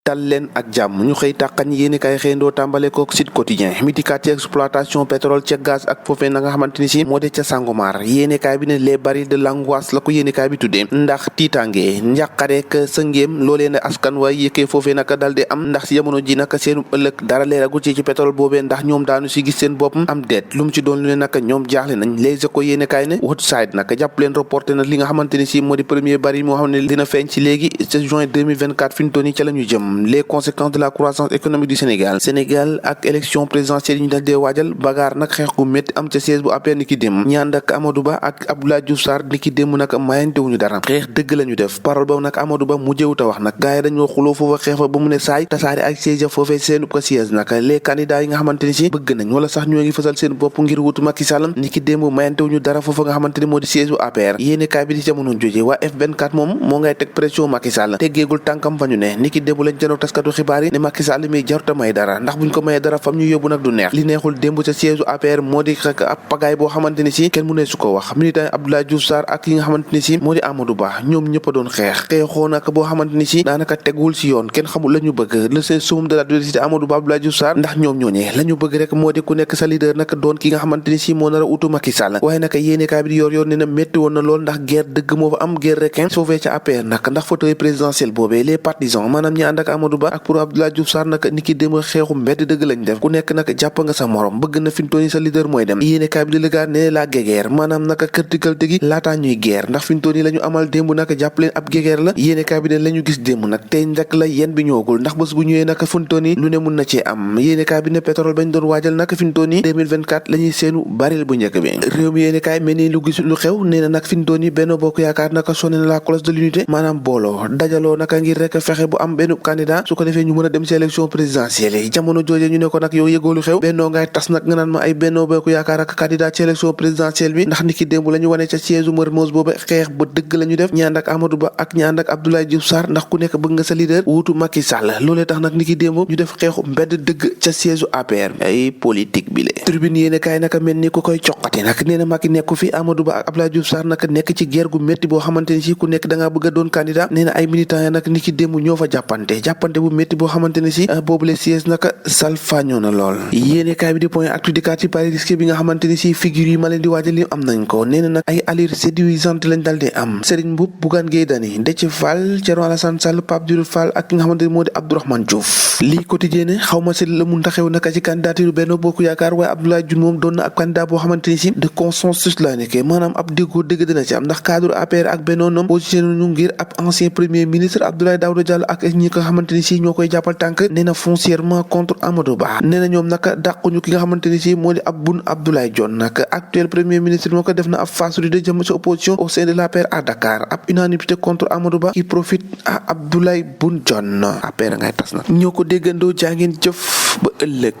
dal leen ak jàmm ñu xëy tàqañ yéeni kay xëyndoo tàmbale ko Sud Quotidien mi dikkaat ci exploitation pétrole ca gaz ak foofee na nga xamante ni si moo de ca Sangomar yéeni kaay bi ne les barils de l'angoisse la ko yéeni kaay bi tuddee ndax tiitange njàqareek sëngéem loolee ne askan waay yëkkee foofee naka dal di am ndax si jamono ji naka seenu ëllëg dara leeragu ci pétrole boobee ndax ñoom daanu si gis seen bopp am deet lu mu ci doon lu ne naka ñoom jaaxle nañ les échos yéeni kaay ne Woodside naka jàpp leen reporté na li nga xamante ni si moo di premier baril moo xam ne dina feeñ ci léegi ca juin 2024 fi ñu toll nii ca la ñu jëm les conséquences de la croissance économique du Sénégal ak élection présidentielle yi ñu dal dee waajal bagaar nag xeex gu métti am ca siège bu APR ni ki dem ñaan ak Amadou Ba ak Abdoulaye Diouf Sarr ni ki dem nag mayante wuñu dara xeex dëgg la ñu def parole ba nag Amadou Ba mu jëwut a wax nag gars yi dañoo xuloo foofa xeex fa ba mu ne saay tasaare ak siège foofee seen ko siège nag les candidats yi nga xamante ni si bëgg nañ wala sax ñoo ngi fësal seen bopp ngir wutu Macky Sall ni ki démb mayante wuñu dara foofa nga xamante ni moo di siège bu APR yéene kaay bi di jamono jooje waa F24 moom moo ngay teg pression Macky Sall teggeegul tànkam fa ñu ne ni ki démb lañ jënoo taskatu xibaar yi ne Macky Sall mi jaruta may dara ndax buñ ko mayee dara fam ñu yóbbu nag du neex li neexul démb ca siège APR moo di xek ab pagaay boo xamante ni si kenn mu ne su ko wax militant Abdoulaye Diouf Sarr ak yi nga xamante ni si moo di Amadou Ba ñoom ñëpp a doon xeexoo nag boo xamante ni si daanaka tegwul si yoon kenn xamul la ñu bëgg le seen summum de la diversité Amadou Ba Abdoulaye Diouf Sarr ndax ñoom ñooñee la ñu bëgg rek moo di ku nekk sa leader nag doon ki nga xamante ni si moo nar a utu Macky Sall waaye nag yéenekaay bi di yor ne na métti woon na lool ndax guerre dëgg moo fa am guerre requin foofee ca APR nag ndax fauteuil présidentiel boobee les partisans maanaam ñi ànd ak Amadou Ba ak pour Abdoulaye Diouf Sarr nag ni ki démb xeexu mbedd dëgg lañ def ku nekk nag jàpp nga sa morom bëgg na fintooni sa leader mooy dem yéenekaay bi di lëgaat ne la guerre maanaam naka kërtigalte gi laataa ñuy guerre ndax fintooni la ñu amal démb nag jàpp leen ab guerre la yéenekaay bi ne la ñu gis démb nag tey njëkk la yéen bi ñëwagul ndax bés bu ñëwee nag fintooni lu ne mun na cee am yéenekaay bi ne pétrole bañ doon waajal nag fintooni 2024 la ñuy seenu baril bu njëkk bi réew mi yéenekaay mel ni lu gis lu xew nee na nag fintooni Benno Bokk Yaakaar naka sonné na la cloche de l'unité maanaam booloo dajaloo naka ngir rek fexe bu am benn candidat su ko defee ñu mën a dem ci élection présidentielle yi jamono jooje ñu ne ko nag yow yëgoolu xew bennoo ngay tas nag nga naan ma ay Benno Bokk Yaakaar ak candidat ci élection présidentielle bi ndax ni ki démb la ñu wane ca siège u Mermoz booba xeex ba dëgg la ñu def ñaan ak Amadou Ba ak ñaan ak Abdoulaye Diouf Sarr ndax ku nekk bëgg nga sa leader wuutu Macky Sall loolee tax nag ni ki démb ñu def xeexu mbedd dëgg ca siège u APR ay politique bi le tribune yéene kaay naka mel ni ku koy coqati nag nee na Macky nekku fi Amadou Ba ak Abdoulaye Diouf Sarr nag nekk ci guerre gu métti boo xamante ni si ku nekk da ngaa bëgg a doon candidat nee na ay militants ya nag ni ki démb ñoo fa jàppante bu métti boo xamante ne si boobule siège naka salfaañoo na lool yéene kaay bi di point actu dikaat ci pari risqué bi nga xamante ni si figure yi ma leen di waajal li am nañ ko nee na nag ay allures séduisantes lañ dal di am Serigne Mboup Bougane Gueye Dany Déthié Fall Thierno Alassane Sall Pape Djibril Fall ak ki nga xamante ni moo di Abdourahmane Diouf lii quotidien ne xaw ma si la mun taxew naka ci candidature Benno Bokk Yaakaar waaye Abdoulaye Diouf moom doon na ab candidat boo xamante ni si de consensus la nekkee maanaam ab déggoo dëgg dina ci am ndax cadre APR ak Benno ñoom positionné ñu ngir ab ancien premier ministre Abdoulaye Daouda Diallo ak ñi ko xamante ni si ñoo koy jàppal tànk nee na foncièrement contre Amadou Ba nee na ñoom naka dàquñu ki nga xamante ni si moo di ab Boun Abdallah Dionne nag actuel premier ministre moo ko def na ab phase de jëm ci opposition au sein de l'APR à Dakar ab unanimité contre Amadou Ba qui profite à Abdoulaye Boun Dionne APR ngay tas nag ñoo ko déggandoo jaa ngeen jëf ba ëllëg